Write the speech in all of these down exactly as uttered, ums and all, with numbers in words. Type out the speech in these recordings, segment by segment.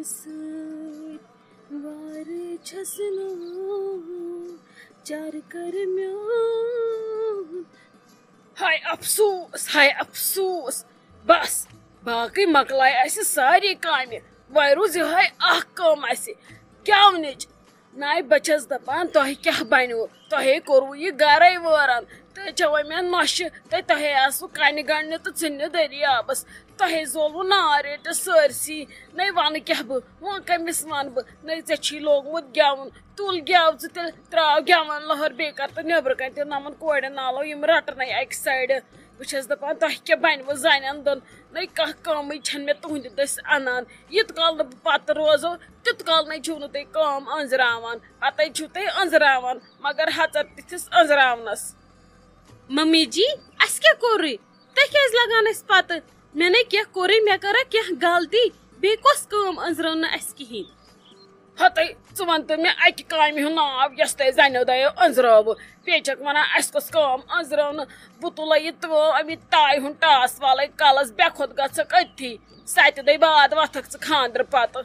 سۭتۍ وارٕ چھَس نہٕ چار کر میون۔ ہاے افسوس، ہاے افسوس۔ بس، باقٕے مۄکلایہِ اَسہِ سارے کامہِ۔ وۄنۍ روٗز یِہوٚے اکھ کٲم اَسہِ، گٮ۪ونٕچ۔ ناے، بہٕ چھَس دَپان، تۄہہِ کیٛاہ بَنیو؟ تۄہے کوٚروٕ یہِ گَرَے وٲران۔ تُہۍ چھَوٕ مےٚ نۄشہِ، تہٕ تۄہے آسوٕ کَنہِ گنٛڈنہِ تہٕ ژھٕننہِ دٔریابَس۔ تۄہے زولوٕ نار رٔٹِتھ سٲرسٕے۔ نَے، وَنہٕ کیٛاہ بہٕ؟ وۄنۍ کٔمِس وَنہٕ بہٕ؟ نَے، ژےٚ چھی لوگمُت گٮ۪وُن۔ تُل گٮ۪و ژٕ تیٚلہِ، ترٛاو گٮ۪وَن لٔہر، بیٚیہِ کَر تہٕ نیٚبرٕ کَنہِ تہِ نَمَن کورٮ۪ن نالو، یِم رَٹہٕ نَے اَکہِ سایڈٕ۔ بہٕ چھَس دَپان، تۄہہِ کیٛاہ بَنِوٕ زَنٮ۪ن دۄن؟ نَے، کانٛہہ کٲمٕے چھَنہٕ مےٚ تُہٕنٛدِ دٔسۍ اَنان۔ یوٗت کال نہٕ بہٕ پَتہٕ روزو، تیوٗت کال نَے چھِو نہٕ تُہۍ کٲم أنٛزراوان۔ پَتَے چھِو تُہۍ أنٛزراوان، مگر ہَژَر تِتھِس أنٛزراونَس۔ ممی جی، اَسہِ کیٛاہ کوٚرُے؟ تُہۍ کیٛازِ لَگان اَسہِ پَتہٕ؟ مےٚ نَے کیٚنٛہہ کوٚرُے، مےٚ کٔرا کیٚنٛہہ غلطی؟ بیٚیہِ کۄس کٲم أنٛزرٲو نہٕ اَسہِ کِہیٖنۍ؟ ہتٕے، ژٕ وَن تہٕ مےٚ اَکہِ کامہِ ہُنٛد ناو، یۄس تۄہہِ زَنیو دۄیو أنٛزرٲوٕ۔ بیٚیہِ چھَکھ وَنان، اَسہِ کۄس کٲم أنٛزرٲو نہٕ؟ بہٕ تُلے یہِ تٲو اَمی تایہِ ہُنٛد ٹاس والَے کَلَس، بے خۄد گژھکھ أتھی۔ سَتہِ دۄہہِ بعد وۄتھکھ ژٕ خانٛدرٕ پَتہٕ۔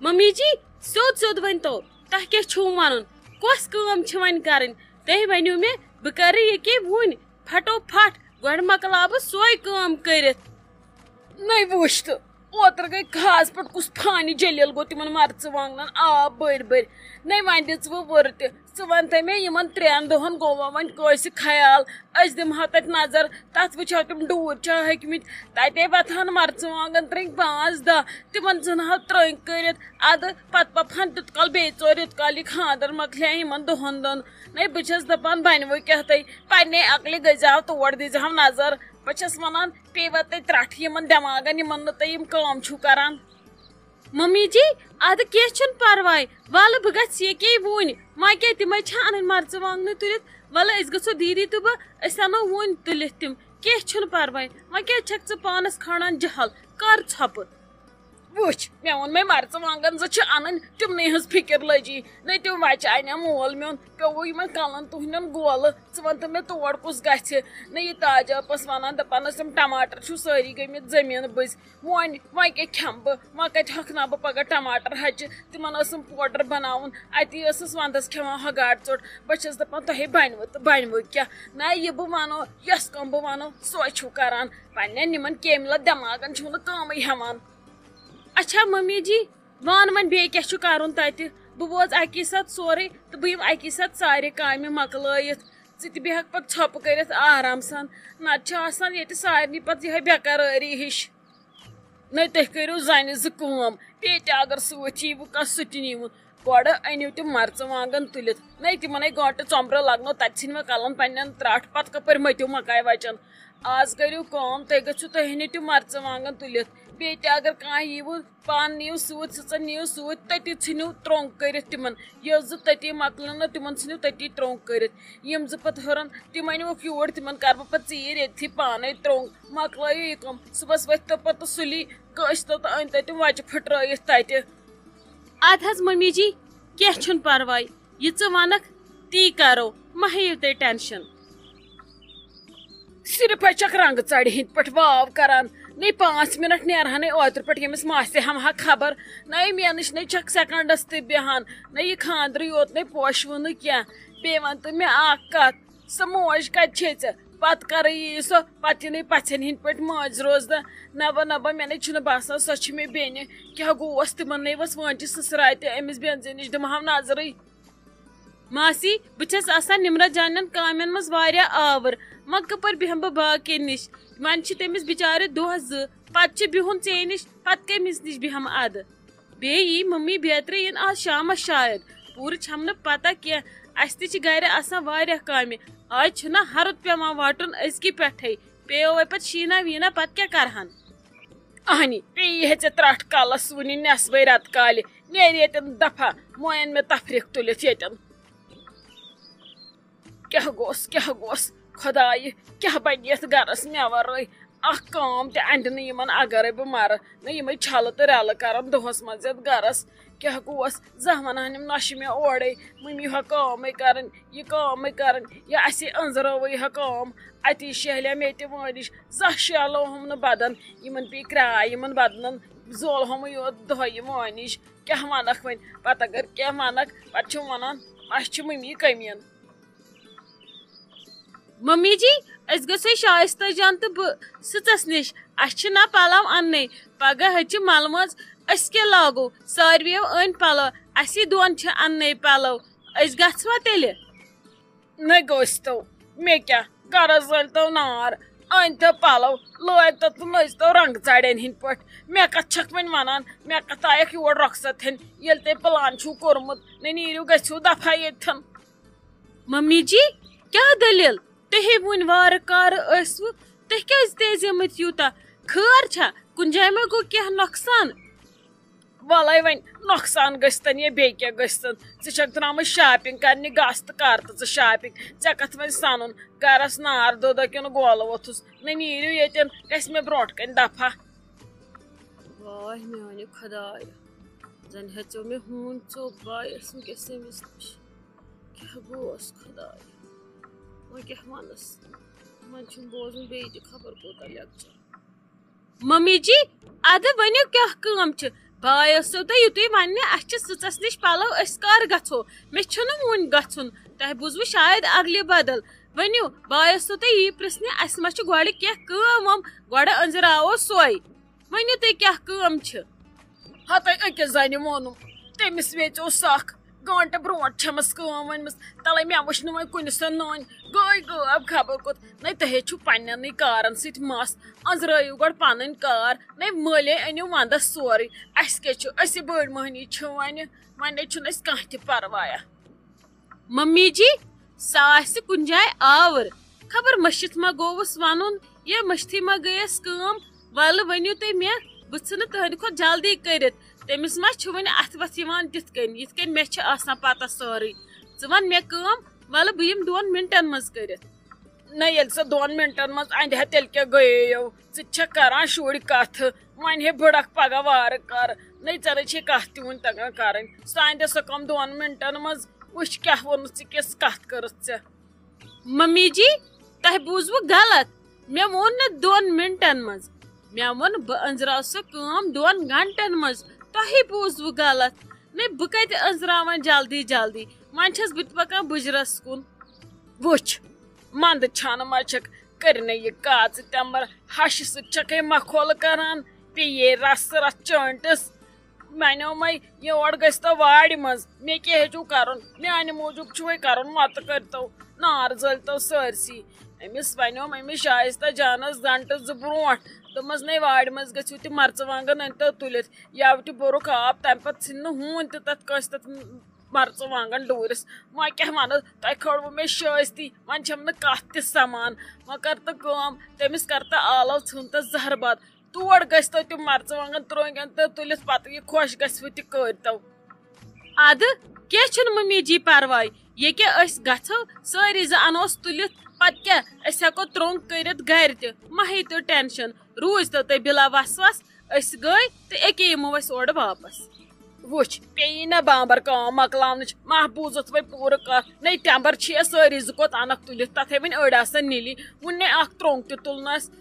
ممی جی، سیوٚد سیوٚد ؤنۍ تو، تۄہہِ کیٛاہ چھُو وَنُن؟ کۄس کٲم چھِ وۄنۍ کَرٕنۍ؟ تُہۍ ؤنِو مےٚ، بہٕ کَرٕ ییٚکے وُنۍ، پھٹو پھٹ، گۄڈٕ مۄکلاو بہٕ سۄے کٲم کٔرِتھ۔ نَے وٕچھ تہٕ، اوترٕ گٔے خاص پٲٹھۍ کُس فانہِ جلیل گوٚو تِمن مرژٕوانٛگنن آب بٔرۍ بٔرۍ۔ نَے وۄنۍ دِژ وٕ وٕرٕ تہِ۔ ژٕ وَن تہٕ مےٚ، یِمن ترٛٮ۪ن دۄہن گوٚوا وۄنۍ کٲنٛسہِ خیال؟ أسۍ دِمہٕ ہاو تَتہِ نظر، تَتھ وٕچھ ہاو تِم ڈوٗرۍ چھا ۂکمٕتۍ۔ تَتے وۄتھٕ ہن مرژٕوانٛگن ترٛنٛگۍ پانٛژھ دَہ، تِمن ژھٕنہٕ ہاو ترٛنٛگۍ کٔرِتھ۔ اَدٕ پتہٕ پَپہٕ ہن تیُت کال بیٚیہِ ژوٚر، یوٚت کال یہِ خانٛدر مۄکلہِ ہا یِمن دۄہن دۄن۔ نَے بہٕ چھَس دَپان، بَنہِ وۄنۍ کیٛاہ تۄہہِ؟ پنٛنہِ عقلہِ گٔژھۍ زِ ہاو تور، دِیٖزِ ہاو نظر۔ بہٕ چھَس وَنان، پیٚیہِ وۄنۍ تۄہہِ ترٛٹھ یِمَن دٮ۪ماغَن، یِمَن نہٕ تُہۍ یِم کٲم چھِو کَران۔ ممی جی، اَدٕ کینٛہہ چھُنہٕ پَرواے، وَلہٕ بہٕ گژھٕ ییٚکے وُنۍ، وۄنۍ کیٛاہ تِمَے چھا اَنٕنۍ مَرژٕوانٛگنہٕ تُلِتھ؟ وَلہٕ أسۍ گژھو دیٖدی تہٕ بہٕ، أسۍ اَنو وُنۍ تُلِتھ تِم، کینٛہہ چھُنہٕ پَرواے۔ وۄنۍ کیٛازِ چھَکھ ژٕ پانَس کھالان جہل؟ کَر ژھۄپہٕ؟ وٕچھ، مےٚ ووٚن مےٚ مَرژٕوانٛگَن زٕ چھِ اَنٕنۍ، تِمنٕے ہٕنٛز فِکِر لٔجی۔ نٔتِو وَچہِ اَنٮ۪م مول میون، پیوٚو یِمَن کَلَن تُہٕنٛدٮ۪ن گولہٕ۔ ژٕ وَن تہٕ مےٚ تور کُس گژھِ؟ نہ یہِ تاج ٲپَس وَنان، دَپان ٲسٕم، ٹماٹر چھُو سٲری گٔمٕتۍ زٔمیٖن بٔزۍ۔ وۄنۍ، وۄنۍ کیٛاہ کھٮ۪مہٕ بہٕ؟ وۄنۍ کَتہِ ہۄکھناو بہٕ پَگاہ ٹماٹر ہَچہِ؟ تِمَن ٲسٕم پوڈر بَناوُن، اَتی ٲسٕس وَندَس کھٮ۪وان ہۄگاٹ ژوٚٹ۔ بہٕ چھَس دَپان، تۄہے بَنِوٕ تہٕ بَنِوٕ کیٛاہ؟ نہ، یہِ بہٕ وَنو، یۄس کٲم بہٕ وَنو، سۄے چھُو کَران۔ پنٛنٮ۪ن یِمَن کیمۍ لَد دٮ۪ماغَن چھُو نہٕ کٲمٕے ہٮ۪وان۔ اچھا ممی جی، وَن وۄنۍ بیٚیہِ کیٛاہ چھُ کَرُن تَتہِ؟ بہٕ بوزٕ اَکی ساتہٕ سورُے تہٕ بہٕ یِمہٕ اَکی ساتہٕ سارے کامہِ مۄکلٲیِتھ۔ ژٕ تہِ بیٚہَکھ پَتہٕ ژھۄپہٕ کٔرِتھ آرام سان۔ نَتہٕ چھِ آسان ییٚتہِ سارنٕے پَتہٕ یِہوٚے بے قرٲری ہِش۔ نَے تُہۍ کٔرِو زَنہِ زٕ کٲم، بیٚیہِ تہِ اگر سۭتۍ یِیہِ وٕ کانٛہہ سُہ تہِ نیٖوُن۔ گۄڈٕ أنِو تِم مَرژٕوانٛگَن تُلِتھ، نَے تِمَن ہے گٲنٛٹہٕ ژۄمبرٕ لَگنو، تَتہِ ژھٕنۍ وٕ کَلَن پنٛنٮ۪ن ترٛٹھ، پَتہٕ کَپٲرۍ مٔتِو مَکاے وَچَن۔ آز کٔرِو کٲم، تُہۍ گٔژھِو، تُہۍ أنِو تِم مَرژٕوانٛگَن تُلِتھ، بیٚیہِ تہِ اگر کانٛہہ یِیہِ وٕ، پان نِیِو سۭتۍ، سٕژن نِیِو سۭتۍ، تٔتی ژھٕنِو ترٛوٚنٛگ کٔرِتھ تِمن۔ یٔژ زٕ تٔتی مۄکلن نہ، تِمن ژھٕنِو تٔتی ترٛوٚنٛگ کٔرِتھ۔ یِم زٕ پتہٕ ہُرن، تِم أنِوکھ یور، تِمن کرٕ بہٕ پتہٕ ژیٖرۍ ییٚتھی پانے ترٛوٚنٛگ۔ مۄکلٲیِو یہِ کٲم، صُبحس ؤتھۍ تو پتہٕ سُلی کٲنٛسہِ تو تہٕ أنۍ تو تِم وچہِ پھٕٹرٲیِتھ تتہِ۔ ادٕ حظ ممی جی، کینٛہہ چھُنہٕ پرواے، یہِ ژٕ ونکھ تی کرو، مہ ہیٚیِو تُہۍ ٹینشن۔ صرف حظ چھکھ رنٛگہٕ ژرِ ہٕنٛدۍ پٲٹھۍ واو کران۔ نَے پانٛژھ منٹ نیرہنے اوترٕ پٮ۪ٹھ ییٚمِس ماسہِ ہٮ۪مہٕ ہا خبر۔ نَے مےٚ نِش نَے چھکھ سیکنڈس تہِ بیہان۔ نَے یہِ خانٛدرٕے یوت نَے پوشوٕ نہٕ کینٛہہ۔ بیٚیہِ وَن تہٕ مےٚ اکھ کتھ، سۄ موج کتہِ چھے ژےٚ؟ پتہٕ کرے یی سۄ، پتہٕ یِنَے پژھٮ۪ن ہٕنٛدۍ پٲٹھۍ مٲنٛزِ روزدہ۔ نہ بہ، نہ بہ، مےٚ نَے چھُنہٕ باسان سۄ چھِ مےٚ بیٚنہِ۔ کیٛاہ گوس تِمن نَے ؤژھ وٲنٛجہِ سٕسراے تہِ أمِس بینزِ نِش دِمہٕ ہاو نظرٕے۔ ماسی، بہٕ چھَس آسان نِمرت جانٮ۪ن کامٮ۪ن منٛز واریاہ آوٕر، وۄنۍ کَپٲرۍ بیٚہمہٕ بہٕ باقیَن نِش؟ وۄنۍ چھِ تٔمِس بِچارِ دۄہ زٕ، پَتہٕ چھِ بِہُن ژے نِش، پَتہٕ کٔمِس نِش بیٚہمہٕ اَدٕ؟ بیٚیہِ یی مٔمی بیترِ یِن آز شامَس شاید، پوٗرٕ چھَم نہٕ پَتہ کینٛہہ، اَسہِ تہِ چھِ گَرِ آسان واریاہ کامہِ، آز چھُنہ ہَرُد پٮ۪وان وَٹُن أزکہِ پٮ۪ٹھَے، پیٚیو وۄنۍ پَتہٕ شیٖنہ ویٖنہ، پَتہٕ کیٛاہ کَرٕہَن؟ اہنی، پیٚیہِ ہے ژےٚ ترٛٹھ کَلَس وُنہِ نٮ۪صبَے رٮ۪تہٕ کالہِ۔ نیرِ ییٚتٮ۪ن دفعہ، مۄین مےٚ تفریٖق تُلِتھ ییٚتٮ۪ن۔ کیٛاہ گوٚژھ، کیٛاہ گوٚژھ؟ خۄدایہِ، کیٛاہ بَنہِ یَتھ گَرَس مےٚ وَرٲے؟ اَکھ کٲم تہِ اَنٛدِ نہٕ یِمَن اَگَرَے بہٕ مَرٕ۔ نہ یِمَے چھَلہٕ تہٕ رَلہٕ کَرَن دۄہَس منٛز یَتھ گَرَس۔ کیٛاہ گوٚوَس؟ زانٛہہ وَنہٕ ہَن یِم نۄشہِ مےٚ اورَے، مٔمی ہۄ کٲمٕے کَرٕنۍ، یہِ کٲمٕے کَرٕنۍ، یہِ اَسے أنٛزرٲوٕے ہا کٲم۔ اَتی شیہلیا مےٚ تہِ وٲنِش، زانٛہہ شیہلوہُم نہٕ بدن۔ یِمَن پیٚیہِ کرٛاے، یِمَن بدنَن زول ہومُے یوت دۄہے یہِ مٲنِج۔ کیٛاہ وَنَکھ وۄنۍ؟ پَتہٕ اگر کیٛاہ وَنَکھ، پَتہٕ چھِم وَنان، اَسہِ چھِ مٔمی کٔمیٖن۔ مٔمی جی، أسۍ گژھو شایستہ جان تہٕ بہٕ سٕژَس نِش۔ اَسہِ چھِ نہ پَلو اَننَے۔ پَگاہ حظ چھِ مَلمٲژ، أسۍ کیٛاہ لاگو؟ ساروِیو أنۍ پَلو، اَسی دۄن چھِ اَننَے پَلو۔ أسۍ گژھوا تیٚلہِ؟ نہ گٔژھۍ تو، مےٚ کیٛاہ، گرس زٲلۍ تو نار، أنۍ تو پلو، لٲگۍ تو تہٕ نٔژۍ تو رنٛگہٕ ژاڑٮ۪ن ہٕنٛدۍ پٲٹھۍ۔ مےٚ کتھ چھکھ وۄنۍ ونان؟ مےٚ کتھ آیکھ یور رۄخصت ہٮ۪نۍ، ییٚلہِ تۄہہِ پلان چھُو کوٚرمُت؟ نہ نیٖرِو، گٔژھِو دفا ییٚتھٮ۪ن۔ ممی جی، کیٛاہ دٔلیٖل؟ تُہی وُنہِ وارٕ کارٕ ٲسوٕ، تُہۍ کیٛازِ تیزیمٕتۍ یوٗتاہ؟ خٲر چھا؟ کُنہِ جایہِ ما گوٚو کینٛہہ نۄقصان؟ وَلَے وۄنۍ نۄقصان گٔژھتَن یا بیٚیہِ کینٛہہ گٔژھتَن، ژٕ چھَکھ درٛامٕژ shopping کَرنہِ، گژھ تہٕ کَر تہٕ ژٕ shopping۔ ژےٚ کَتھ وۄنۍ سَنُن؟ گَرَس نار دوٚدا کِنہٕ گولہٕ ووٚتھُس؟ نہ نیٖرِو ییٚتٮ۪ن، گژھِ مےٚ برونٛٹھ کَنہِ دَفا۔ واے میٛانہِ خۄدایہِ، زَن ہیٚژیو مےٚ ہوٗن ژوٚپ بایَس وٕنکیٚس أمِس نِش۔ کیٛاہ گوس خۄدایہِ؟ وۄنۍ کیٛاہ وَنَس؟ وۄنۍ چھُم بوزُن بیٚیہِ تہِ خبر کوٗتاہ lecture۔ ممی جی، ادٕ ؤنِو کیٛاہ کٲم چھِ؟ بہٕ آیوسو تۄہہِ یُتُے وننہِ، اسہِ چھِ سٕژس نِش پلو، أسۍ کر گژھو؟ مےٚ چھُنہٕ وُنہِ گژھُن۔ تۄہہِ بوٗزوٕ شاید اگلہِ بدل۔ ؤنِو، بہٕ آیوسو تۄہہِ یی پرژھنہِ، اسہِ ما چھِ گۄڈٕ کینٛہہ کٲم وٲم؟ گۄڈٕ أنزراوو سۄے۔ ؤنِو تُہۍ کیٛاہ کٲم چھِ؟ ہتَے أکِس زنہِ ووٚنُم، تٔمِس ویژیو سکھ۔ گٲنٛٹہٕ برونٛٹھ چھَمَس کٲم ؤنمٕژ، تَلَے مےٚ وٕچھ نہٕ وۄنۍ کُنہِ سۄ نٔنۍ، گٔے غٲب خبر کوٚت۔ نَے تۄہے چھُو پنٛنٮ۪نٕے کارَن سۭتۍ مَس، أنٛزرٲیِو گۄڈٕ پَنٕنۍ کار، نَے مٔلے أنِو وَنٛدَس سورُے۔ اَسہِ کیٛاہ چھُ، أسۍ ہے بٔڑۍ مٔہنی چھِ وۄنۍ، وۄنۍ نَے چھُنہٕ اَسہِ کانٛہہ تہِ پَروایا۔ ممی جی، سۄ آسہِ کُنہِ جایہِ آوٕر، خبر مٔشِتھ ما گوٚوُس وَنُن، یا مٔشتھٕے ما گٔیَس کٲم۔ وَلہٕ ؤنِو تُہۍ مےٚ، بہٕ ژھٕنہٕ تُہٕنٛدِ کھۄتہٕ جلدی کٔرِتھ۔ تٔمِس ما چھُ وۄنۍ اَتھٕ وَتھٕ یِوان تِتھ کٔنۍ، یِتھ کٔنۍ مےٚ چھِ آسان پَتہ سٲرٕے۔ ژٕ وَن مےٚ کٲم، وَلہٕ بہٕ یِمہٕ دۄن مِنٹَن منٛز کٔرِتھ۔ نہ، ییٚلہِ سۄ دۄن مِنٹَن منٛز اَندِ ہا، تیٚلہِ کیٛاہ گٔیو؟ ژٕ تہِ چھَکھ کَران شُرۍ کَتھٕ، وۄنۍ ہے بٕڑَکھ پَگاہ وارٕ کارٕ۔ نَے ژےٚ نَے چھے کَتھ تہِ وُنہِ تَگان کَرٕنۍ۔ سۄ اَندِ سۄ کٲم دۄن مِنٹَن منٛز، وٕچھ کیٛاہ ووٚنُتھ ژےٚ، کِژھ کَتھ کٔرٕتھ ژےٚ۔ ممی جی، تۄہہِ بوٗزوٕ غلط۔ مےٚ ووٚن نہٕ دۄن مِنٹَن منٛز۔ مےٚ ووٚن بہٕ أنٛزراو سۄ کٲم دۄن گھنٹَن منٛز۔ تۄہہِ بوٗزوٕ غلط۔ نَے بہٕ کَتہِ أنٛزراوان جلدی جلدی؟ وۄنۍ چھَس بہٕ تہِ پَکان بُجرَس کُن۔ وٕچھ، مَنٛدٕ چھانہٕ ما چھَکھ، کٔرۍ نَے یہِ کاژٕ تٮ۪مبَر، ہَشہِ سۭتۍ چھَکھَے مَکھولہٕ کَران، پیٚیے رَسہٕ رَتھ چٲنٛٹِس۔ وَنیو مَے یور گٔژھۍ تو وارِ منٛز، مےٚ کیٛاہ ہیٚژیو کَرُن؟ میٛانہِ موٗجوٗب چھُ وۄنۍ کَرُن، مَتہٕ کٔرۍتو، نار زٲلۍتو سٲرسٕے۔ أمِس وَنیوم أمِس شایستہ جانَس گھنٹہٕ زٕ برونٛٹھ، دوٚپمَس، نَے وارِ منٛز گٔژھِو تہِ مَرژٕوانٛگَن أنۍتو تُلِتھ، یَوٕ تہِ بوٚرُکھ آب، تَمہِ پَتہٕ ژھٕنۍ نہٕ ہوٗن تہِ تَتھ کٲنٛسہِ تَتھ مَرژٕوانٛگَن ڈوٗرِس۔ وۄنۍ کیٛاہ وَنو، تۄہہِ کھٲروٕ مےٚ شٲستی، وۄنۍ چھَم نہٕ کَتھ تہِ سَمان۔ وۄنۍ کَر تہٕ کٲم، تٔمِس کَر تہٕ آلو، ژھٕن تہٕ زَہر بَد۔ تور گٔژھۍ تو تِم مرژٕوانٛگن ترٛٲنٛگۍ تہٕ تُلِتھ، پتہٕ یہِ خۄش گژھِ تہِ کٔرۍ تو۔ ادٕ کینٛہہ چھُنہٕ ممی جی پرواے، ییٚکیٛاہ أسۍ گژھو سٲری زٕ انوس تُلِتھ، پتہٕ کیٛاہ، أسۍ ہٮ۪کو ترٛوٚنٛگ کٔرِتھ گرِ تہِ، مہ ہیٚیِو تُہۍ ٹینشن، روٗزۍ تو تُہۍ بِلا وسواس، أسۍ گٔے تہٕ ایٚکے یِمو أسۍ اورٕ واپس۔ وٕچھ، پیٚیی نہ بامبر کٲم مۄکلاونٕچ، مہ بوٗزُتھ وۄنۍ پوٗرٕ کتھ، نَے ٹٮ۪مبر چھِ یا سٲری زٕ کوٚت انکھ تُلِتھ، تتھ ہے وۄنۍ أڑۍ آسن نِلی، وُنہِ اکھ ترٛوٚنٛگ تہِ تُلنس۔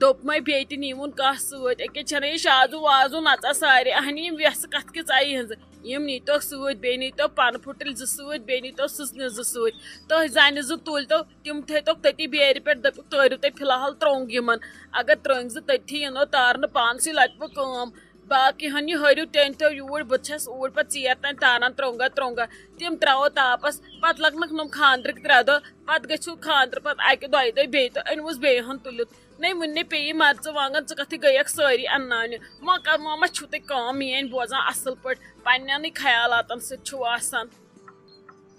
دوٚپمَے بیٚیہِ تہِ نیٖوُن کانٛہہ سۭتۍ۔ أکیٛاہ چھَنہٕ یہِ شازُ وازُ نَژان سارے۔ اَہنہِ یِم وٮ۪سہٕ کَتھ کِژھ آیہِ یِہٕنٛزٕ؟ یِم نیٖتوکھ سۭتۍ، بیٚیہِ نیٖتو پَنہٕ پھُٹِلۍ زٕ سۭتۍ، بیٚیہِ نیٖتو سٕژنہِ زٕ سۭتۍ۔ تۄہہِ زَنہِ زٕ تُلۍتو، تِم تھٲیتوکھ تٔتی بیرِ پٮ۪ٹھ، دٔپِو تٲرِو تُہۍ فِلحال ترٛوٚنٛگ یِمَن۔ اگر ترٛٲنٛگۍ زٕ تٔتھی یِنو تارنہٕ، پانسٕے لَٹہِ وۄنۍ کٲم۔ باقٕے ہن یہِ ہٲرِو تہِ أنۍتو یوٗرۍ، بہٕ چھَس اوٗرۍ پَتہٕ ژیر تام تاران ترٛوٚنٛگا ترٛوٚنٛگا۔ تِم ترٛاوو تاپَس، پَتہٕ لَگنَکھ نۄم خانٛدرٕکۍ ترٛےٚ دۄہ، پَتہٕ گٔژھِو خانٛدرٕ پَتہٕ اَکہِ دۄیہِ دۄہہِ بیٚیہِ تہٕ أنۍوُس بیٚیہِ ہن تُلِتھ۔ نَے وُنہِ نے پیٚیہِ مرژٕوانٛگن، ژٕ کَتھٕے گٔیَکھ سٲری اَنناونہِ۔ وۄنۍ کَر، وۄنۍ ما چھُو تُہۍ کٲم میٛٲنۍ بوزان اَصٕل پٲٹھۍ؟ پنٛنٮ۪نٕے خیالاتَن سۭتۍ چھُو آسان۔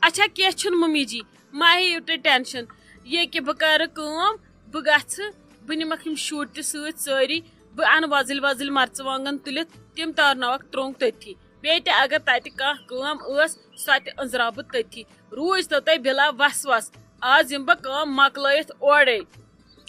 اچھا، کینٛہہ چھُنہٕ مُمی جی، مہ ہیٚیِو تُہۍ ٹٮ۪نشَن۔ ییٚکیٛاہ بہٕ کَرٕ کٲم، بہٕ گژھٕ، بہٕ نِمَکھ یِم شُرۍ تہِ سۭتۍ سٲری، بہٕ اَنہٕ وۄزٕلۍ وۄزٕلۍ مرژٕوانٛگن تُلِتھ، تِم تارناوَکھ ترٛوٚنٛگ تٔتھی۔ بیٚیہِ تہِ اگر تَتہِ کانٛہہ کٲم ٲس، سۄ تہِ أنٛزراو بہٕ تٔتھی۔ روٗزۍ تو تۄہہِ بِلا وَسوَس۔ آز یِمہٕ بہٕ کٲم مۄکلٲیِتھ اورَے۔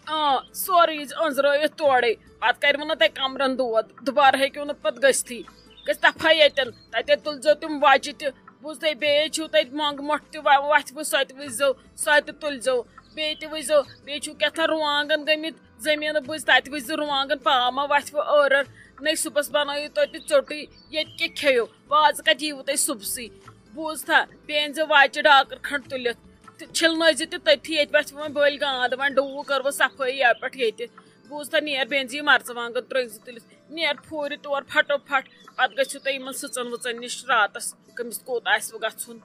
آ، سورُے یہِ أنٛزرٲیِتھ تورَے۔ پَتہٕ کَرِوٕ نہٕ تۄہہِ کَمرَن دود۔ دُبارٕ ہیٚکِو نہٕ پَتہٕ گٔژھتھٕے۔ گٔژھ دَفا ییٚتٮ۪ن۔ تَتہِ تُلزیو تِم وَچہِ تہِ۔ بوٗز تۄہہِ، بیٚیہِ چھُو تَتہِ مۄنٛگہٕ مۄٹھ تہِ وَ-، وَتھِ وٕ، سۄ تہِ وٕچھزیو، سۄ تہِ تُلزیو۔ بیٚیہِ تہِ وٕچھزیو، بیٚیہِ چھُو کیٛاہ تھام رُوانٛگَن گٔمٕتۍ زٔمیٖنہٕ بٔزۍ، تَتہِ وٕچھزِ رُوانٛگَن پا ما وَتھِ وٕ ٲرَن۔ نٔے صُبحس بنٲیِو تُہۍ تہِ ژیوٚٹُے، ییٚتہِ کیٛاہ کھیٚیِو؟ وازٕ کتہِ یِیِو تۄہہِ صُبحسٕے؟ بوٗزتھا، بیٚیہِ أنۍزیو واتہِ ڈاکر کھنٛڈ تُلِتھ تہٕ چھِلنٲیزِ تہِ تٔتھی، ییٚتہِ وَسہِ وۄنۍ بٔلۍ گانٛد، وۄنۍ ڈوٗ کٔروٕ صفٲیی یَپٲرۍ پٮ۪ٹھ ییٚتہِ۔ بوٗزتھا، نیر بیٚنزِ یہِ مرژٕوانٛگن ترٛٲوزِ تُلِتھ، نیر پھوٗرِ تور پھٹو پھٹ، پتہٕ گٔژھِو تُہۍ یِمن سٕژن وٕژن نِش راتس، کٔمِس کوٚت آسِوٕ گژھُن۔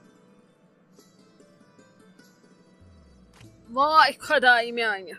واے خۄدایہِ میانہِ،